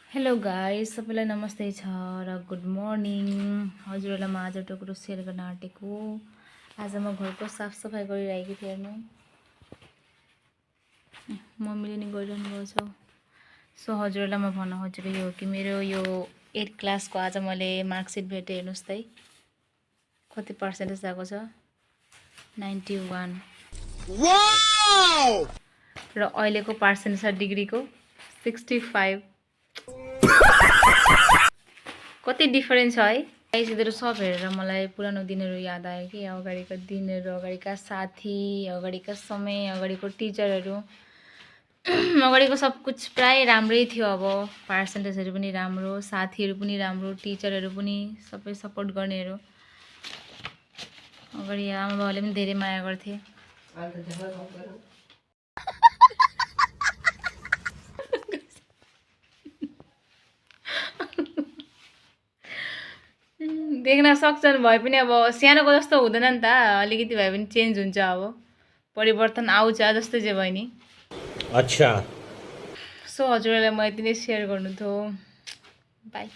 Hello guys, सबैलाई नमस्ते छ र गुड मर्निङ। हजुरहरूलाई म आज एउटा कुरो सेयर गर्न आँटेको। आज म घरको साफसफाइ गरिरहेको थिएँ। हेर्नु, मम्मीले नि गरिरहनु भएको छ। सो हजुरहरूलाई म भन्न खोजेको यो हो कि मेरो यो 8 क्लासको आज मैले मार्कसिट भेटेँ। हेर्नुहोस् त कति पर्सेन्टेज आएको छ, 91। वाउ! र अहिलेको पर्सेन्टेज छ डिग्रीको 65। कति डिफरेन्स छ है। यिनीहरू सब हेरेर मलाई पुरानो दिनहरू याद आयो कि अगाडिको दिनहरू, अगाडिका साथी, अगाडिका समय, अगाडिको टिचरहरू। अगाडिको सब कुछ प्राय राम्रै थियो। अब पर्सेन्टेजहरू पनि राम्रो, साथीहरू पनि राम्रो, टिचरहरू पनि सबै सपोर्ट गर्नेहरू। अगाडि आमा बाबाले पनि धेरै माया गर्थे। देख्न सक्छन् भए पनि अब सानोको जस्तो हुँदैन नि त। अलिकति भए पनि चेन्ज हुन्छ, अब परिवर्तन आउँछ जस्तो जे भयो नि। अच्छा, सो हजुरहरूलाई म यति नै सेयर गर्नु थियो। बाई।